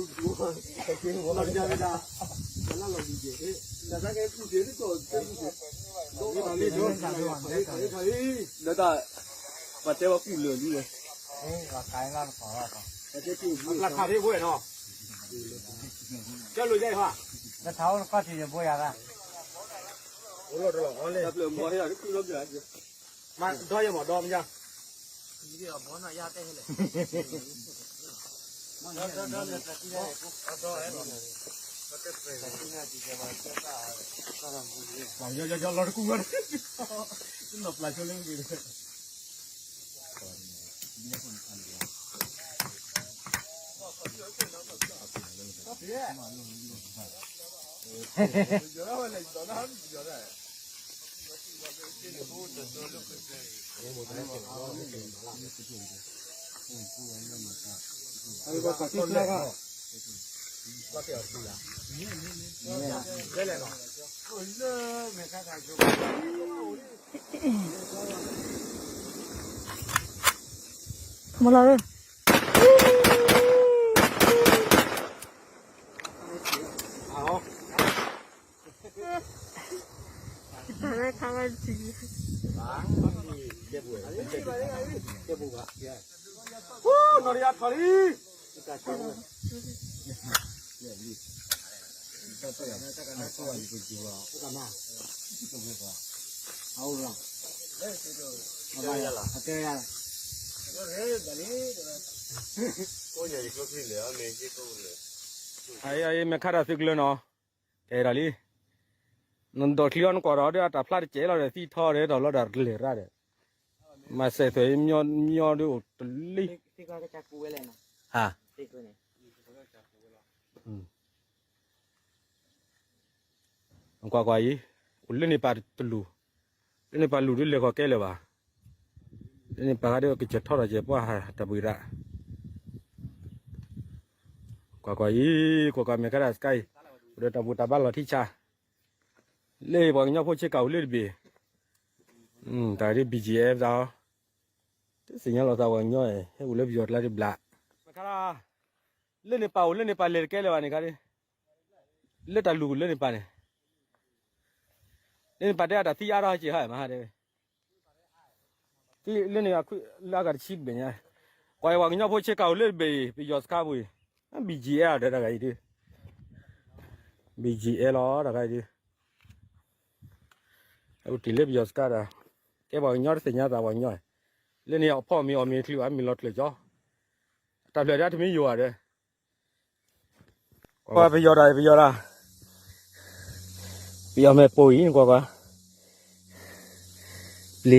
လၢတၢ် ပှၤတဲဝဲကူၣ်လၢာ်လံ, လၢခါထ့ဘိနီၤ, ကဲလိာ်ယဲဟါ, လၢထးအိၣ်တကီၢ်ထံးယဘိယၤသၣ်, တၢ်ပျၢၤမီၤဟဲဒီးတကူၣ်လီၤပျၢၤ, မၤဒီယဲမၤဒီမယါ မလီၤဧၢ, တၢ်လၢခါဝဲတံၢ်, နီၢ်တယါထီၣ်လံ, အအံၤ အံၤ မဲာ်ခါတၢ်သုကလၢနီၤ, ကဲဒီးလံ, နဒိးချံအီၤနကွၢ်ဒီး ဒီးအတၢ်ဖျါတကဲးလီၤဒီး သံထီဒီး တၢ်လီၤဒၢ်တလဲၤရၣ်ဒီး, မၤစဲးသွဲၣ် မညီဒုးအိၣ်တလံ, ဟါ, ကွၢ်ကွၢ်အံၤ, အိၣ်လၢန့ၣ်ပာ်တလူၢ်, လၢန့ၣ်ပာ်လူၢ်ဒုးလဲၤခီၣ်ကဲလၢၤဘၣ်, လၢန့ၣ်ပာ်ဂၤဒီးကစၢၢ်ထီၣ်ထီၣ်ကဲပှၤဟးတၢ်ဘှံးရၣ်, ကွၢ်ကွၢ်အံၤ, ကွၢ်ကွၢ်မဲာ်ခါတၢ်စကါအံၤ, အိၣ်ဒီးတၢ်ဘူၣ်တၢ်ဘါလီၤထံဆါ, လၢပှၤကညီဖိဆ့ကၤအိၣ်လၢတဘ့ၣ်, တၢ်ဒ် ဘံၣ်ကၠံၣ်အဲၣ် သးအီၤ, တသ့ၣ်ညါလီၤသးပှၤကညီ, ဟဲအိၣ်လၢပယီၤကျါတဘျး, လၢန့ၣ်ပာ်အိၣ်လၢန့ၣ်ပာ်လဲၤတကဲလၢၤဘၣ်န့ၣ်ခါ, လၢတၢ်လူၢ်လၢန့ၣ်ပာ်န့ၣ်, လၢန့ၣ်ပာ်တဲအတၢ်သံအါထီၣ်ဟဲက့ၤဟါမဟါတဲဝဲ လၢန့ၣ်လၢအဂၤတဆံဘ့ၣ်ညါ, ကွၢ်အံၤပှၤကညီဖိဆ့ကၤအိၣ်လၢတဘ့ၣ်အံၤ ပယီၤစခါပူၤအံၤ, ဘံၣ်ကၠံၣ်အဲၣ်ဒီးတဂၤအံၤဒုး, ဘံၣ်ကၠံၣ်အဲၣ်လီၤတဂၤအံၤဒုး, အိၣ်တ့ၢ်လၢပယီၤစခါဒီး, ကဲပှၤကညီတသ့ၣ်ညါသးပှၤကညီ, လၢန့ၣ်အဖီၣ်မ့ၤအီၣ်မ့ၤချုးအမ့ၤလီၤကျၢၤကၠီ, တၢ်ဖျၢၣ်ဒᣢတမ့ၢ်ယိၤဧါဒီး ကွၢ်ပယီၤတၢ် ပယီၤတၢ်, ပယီၤမဲာ်ပိာ်အံၤ ကွၢ်ကွၢ်, ပျံၤ,